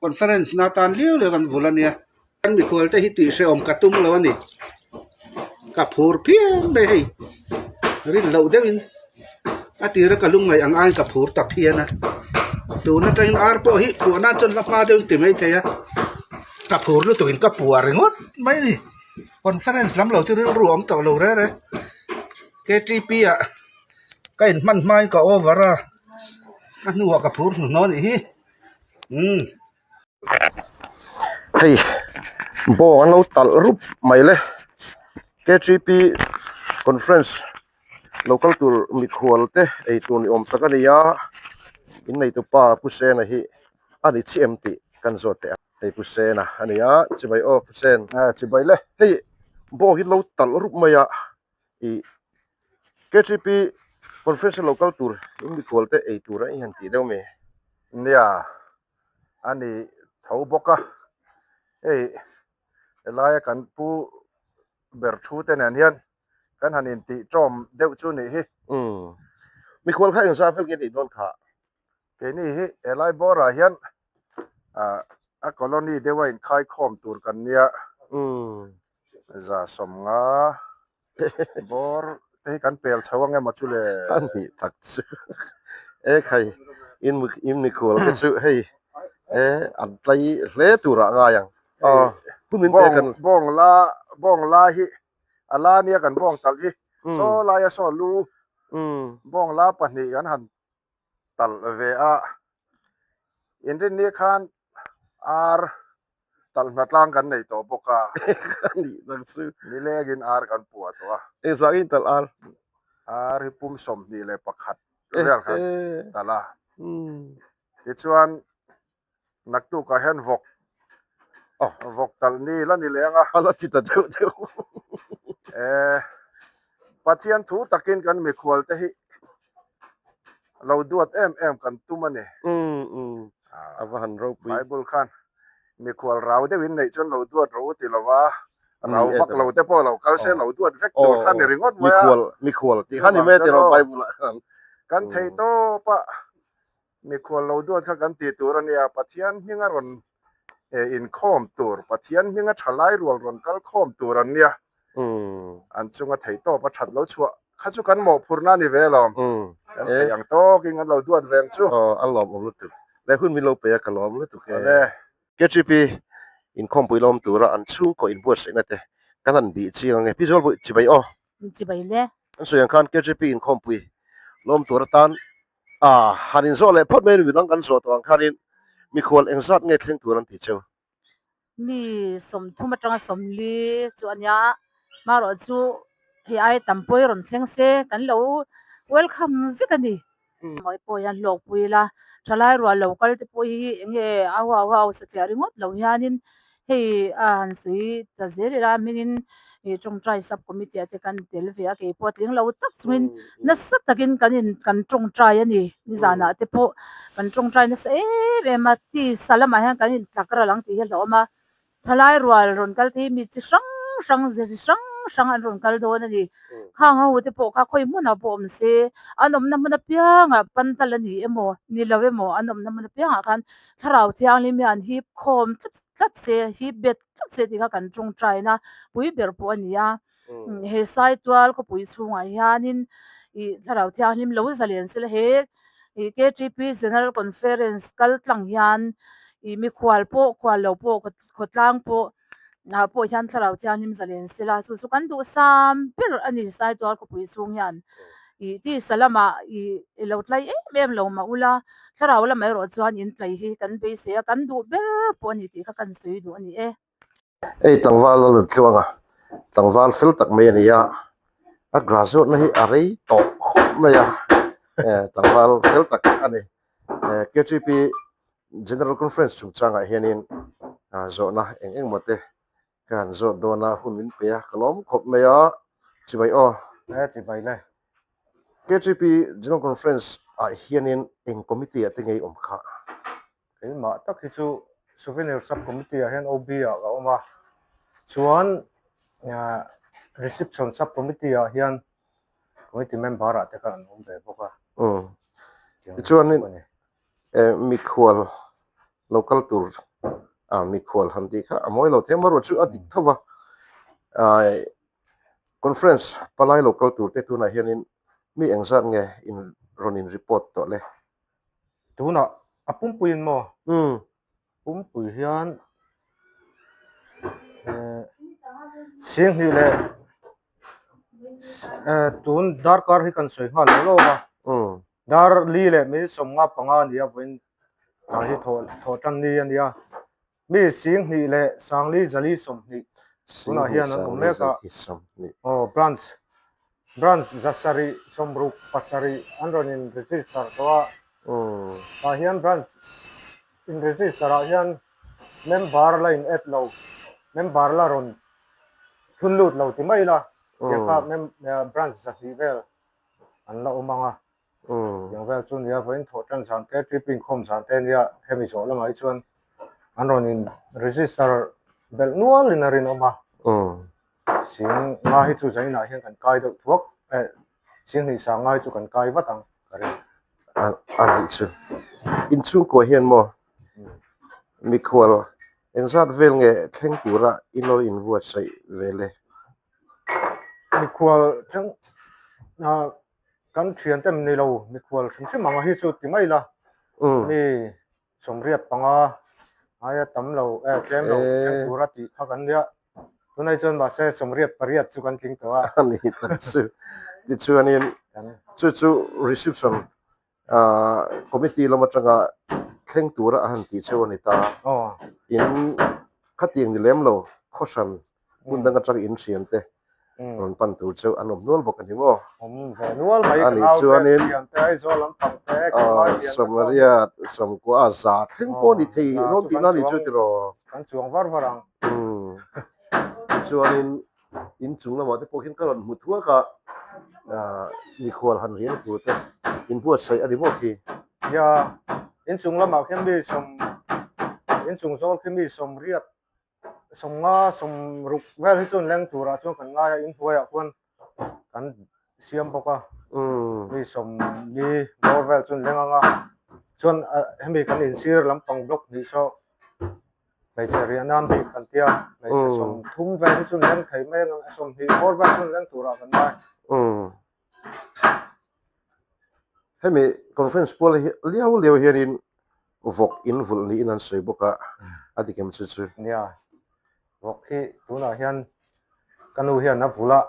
Conference na tan liau liau kan vul a nia. Kan mikhual te hi tih hrehawm ka tum lo a ni. Ka phur phian mai hei. Rin loh deuhin a tira ka lungngaih ang aiin ka phur ta phian a. Tun atangin ar pawh hi puah nan chuan la hma deuhin ti maithei a. Ka phur lutukin ka puah ringawt mai a ni. Conference lam lo chu rilru a awm tawh lo reng reng. K_T_P ah ka inhman hmain ka over a, a hnuah ka phur hnuhnawh a nih hi. Umm. Hei bawng an lo talh rup mai le K_T_P conference lo kal tur mikhual te ei tur ni awm tak a ni a inneitu pa Pu Sena hi a ni chiah em tih kan zawt teh ang. Hei Pu Sena a ni a, chibai aw Pu Sen. A chibai le. Hei bawng hi lo talh rup mai a, ih KTP conference a lo kal tur in mikhual te ei tur a i han tih deuh mi? Nia, a ni tho bawk a, hei helaia kan pu ber thu te nen hian kan han intih ṭawm deuh chu nih hi. Umm, mikhual kha engzah vel nge nih dawn kha? Keini hi helai bawrah hian ah a colony deuh a inkhaikhawm tur kan nia 150 bawr te hi kan pel chho ang emaw chu le. A nih tak chu e khai in in mikhual te chu hei e an tlai hle turah a ngai ang aw hun min pek an. Bawng la bawng la hi a la nia kan bawng talh hi saw laia saw lu bawng la pahnih kan han talh ve a, inrinni khan ar talh hna tlang kan nei tawh bawk a, nilengin ar kan puah tawh a. Engzah in talh ar? Ar hi pum 21 vel khan talh a, tichuan Naktukah hian vawk vawk talh ni la ni leng a. A la ti ta deuh deuh. E, Pathian thu takin kan mikhual te hi lo duat em em kan tum a ni. Umm umm a va han ropui. Bible khan mikhual rau deuh in neih chuan lo duat ro u ti lo va, rau vak lo te pawh lo kal se lo duat vek tur kha ni ringawt mai a. Mikhual mikhual tih kha ni mai a ti lo Bible ah khan. Kan thei tawp a. Mikhual lo duat kha kan tih tur a nia, Pathian hminga rawn inkhawm tur, Pathian hminga thalai rual rawn kal khawm tur an nia. An chunga thei tawp a that lo chhuah kha chu kan mawhphurhna a ni ve alawm. Kan thei ang tawkin kan lo duat veng chu. Aw, a lawmawm lutuk. Leh hun min lo pe a, ka lawm lutuk e. KGP inkhawmpui lawm tura an chhungkaw inbuatsaihna te kan han bih chiang ange. Pi Zualbawih chibai aw. Chibai le. An sawi ang khan KGP inkhawmpui lawm tur atan Ah, han inzawh leh phawt mai a ni, midang kan zawh tawh ang khanin mikhual engzat nge thleng tur an ti cheu? Mi 30 atanga 40 chu a nia, hmarawh chu hei ai tam pawh hi rawn thleng se kan lo welcome vek a ni. Mawi pawh hian hlawkpui ila, thalai rual lo kal te pawh hi enge a huau huau satliah ringawt lo hianin Hei a han sawi ta zel ila hmingin ih tawngtai sub committee ah te kan tel ve a keipawh a tling lo tak chungin nasa takin kan in kan tawngtai a ni nizanah te pawh kan tawngtai nasa em em a tisa lamah hian kan in tlak ral ang tih hi a hlauhawm a thalai rual rawn kal te hi mi chi hrang hrang ze chi hrang hrang an rawn kal dawn a ni khang ho te pawh kha khawi hmunah pawh awm se an awmna hmun apiangah pandal a ni emaw ni lo emaw an awmna hmun apiangah khan Thlarau Thianghlim hian hip khawm tlat tlat se, hip bet tlat se tih kha kan tawngtaina pui ber pawh a ni a. He Saitual khawpui chhungah hianin ih Thlarau Thianghlim lo zalen sela he ih KTP General Conference kal tlang hian ih mikhual pawh khual lo pawh khawtlang pawh ah pawh hian Thlarau Thianghlim zalen sela chu chu kan duhsam ber a ni Saitual khawpui chhung hian ih tisa lamah ih i lo tlai em em lo mah ula Thlarau lamah erawh chuan in tlai hi kan beisei a, kan duh ber pawh a ni tih kha kan sawi duh a ni e. Hei tlangval a rawn tluang a, tlangval fel tak mai a ni a, a graduate na hi a rei tawh khawp mai a, tlangval fel tak a ni. KTP General Conference chungchangah hianin zawhna eng eng maw te ka han zawt dawn a, hun min pe a, ka lawm khawp mai a, chibai aw. E chibai le. KTP General Conference ah hianin eng committee ah te nge i awm kha? Keimah tak hi chu Souvenir Sub Committee ah hian OB ah ka awm a, chuan Reception Sub Committee ah hian Committee member ah te kha an awm ve bawk a. Umm. Tichuanin mikhual lo kal tur A mikhual han tih kha a mawi lo thei a, amaherawhchu chu a dik tho va. Aii conference palai lo kal tur te tunah hianin mi engzat nge in rawn in report tawh le? Tunah a pumpuiin maw? Pumpui hian Singhnih leh tun darkar hi kan sawi nghal lo lo a, dar li leh min 55 a ni a vawiin tlai hi thawh thawh tan ni a nia. Mi Singhnih leh Sangli Zali 20 tunah hian an awm mek a, aw branch branch 700 67 an rawn in register tawh a, tah hian branch in register ah hian member la in add lo member la rawn thun lut lo ti mai ila tiang kha branch 200 vel an la awm ang a tiang vel chu nia vawiin thawh tan zan te trip inkhawm zan te nia hemi zawh lamah hi chuan an rawn in register belh nual in a rinawm a 50 hi chu zainah hian kan kai deuh thuak eh 20 sanga hi chu kan kai vat ang ka ring. A nih chu. Inchhungkua hian maw mikhual engzat vel nge thleng tura in lo inbuatsaih ve le? Mikhual thleng kan thian te ni lo mikhual hrim hrim ang a hi chu ti mai la mi 85 aia tam lo eh tlem lo thleng tura tih kha kan nia. Tunai chuan mahse 88 chu kan tling tawh a. A ni tak chu. Tichuanin chu chu reception committee lam atanga thleng tura a han tih cheu a ni ta. In khatiang ni lem lo khaw hran hmun dang atanga in thian te rawn pan tur cheu an awm nual bawk a ni maw? Awm ve nual mai ka nau te thian te Aizawl lampang te Khawlai thian te pawh. 80 sawmkua a za thleng pawh a ni thei rawn tihna a ni chu tiraw? Kan chuang var var ang. Tichuanin inchung lamah te pawh khian ka rawn hmu thuak a, mikhual han rian tur te inbuatsaih a ni bawk hi. Nia, inchung lamah khian mi sawm, inchung zawl khi mi 80, 50, 60 vel hi chuan leng turah chuan kan ngai a, inhnuaiah khuan kan siam bawk a, mi 40 bawr vel chuan leng ang a, chuan hemi kan insir lampang block hnih saw Hmeichhe riah nan bik kan tia, hmeichhe 30 vel hi chu leng thei mai ang a, 20 bawr vel chu leng turah kan ngai. Hemi conference pual hi liau liau hianin vawk in vulh niin an sawi bawk a, a dik em chu chu? Nia, vawk hi tunah hian ka nu hian a vulh a,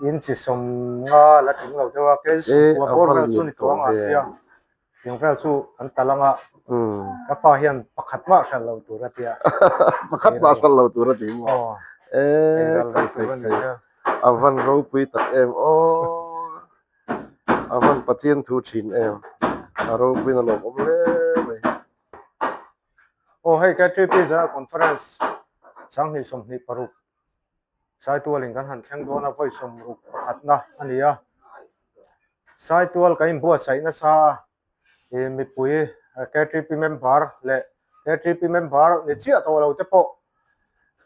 inchi 50 la tling lo deuh a, kei 10 bawr vel chu ni tawh ang a tia. Tiang vel chu kan tal ang a, ka pa hian pakhat mah hralh lo tur a tia. Pakhat mah hralh lo tur a ti maw? Aw. Eee, khai khai khai. A van ropui tak em aw. A van Pathian thu thin em. A ropuiin a lawmawm hle mai. Aw hei KTP General Conference 2026 Saitualin kan han thleng dawn a, vawi 61na a ni a. Saitual kan inbuatsaih nasa a, ih mipui KTP member leh KTP member ni chiah tawh lo te pawh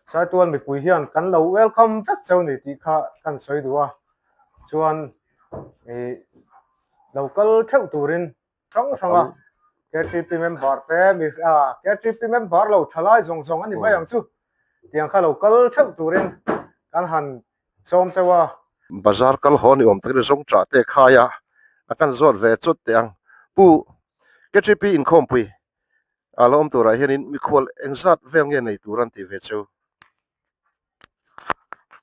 Saitual mipui hian kan lo welcome vek cheu ni tih kha kan sawi duh a, chuan ih lo kal theuh turin hrang hrang a KTP member te mi ah KTP member lo thalai zawng zawng a ni mai ang chu tiang kha lo kal theuh turin kan han sawm cheu a. Bazar kal haw ni awm takin zawng chah te khai a, a kan zawt ve chawt teh ang. Pu KTP inkhawmpui a lo awm turah hianin mikhual engzat vel nge nei tur an tih ve cheu?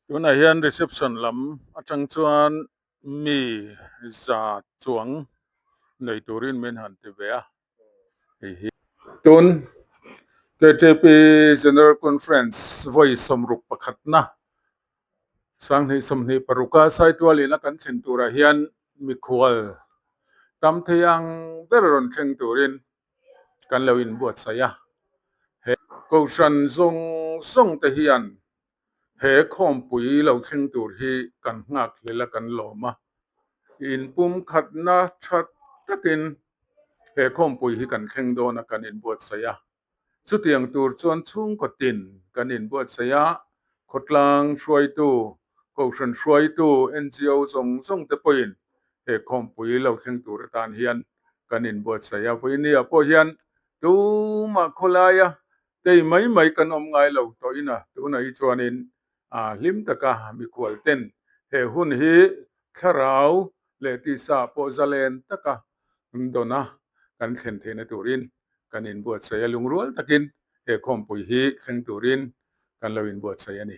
Tunah hian reception lam atang chuan Mi za chuang nei turin min han ti ve a, hei hi. Tun KTP General Conference vawi 61na 2026a Saitual ina kan thlen turah hian mikhual tam thei ang ber rawn thleng turin kan lo inbuatsaih a. He Kohhran zawng zawng te hian He khawmpui lo thleng tur hi kan nghak hlel a kan lawm a, inpumkhatna tha takin he khawmpui hi kan thleng dawn a kan inbuatsaih a. Chutiang tur chuan chhungkaw tin kan inbuatsaih a, khawtlang hruaitu, kohhran hruaitu, NGO zawng zawng te pawhin he khawmpui lo thleng tur atan hian kan inbuatsaih a. Vawinia pawh hian tumah khawlaia. Tei mai mai kan awm ngai lo tawh ina tunah hi chuanin hlim taka mikhual ten he hun hi thlarau leh tisa pawh zalen taka dawn a kan thlen theihna turin kan inbuatsaih a, lungrual takin he khawmpui hi thleng turin kan lo inbuatsaih a ni.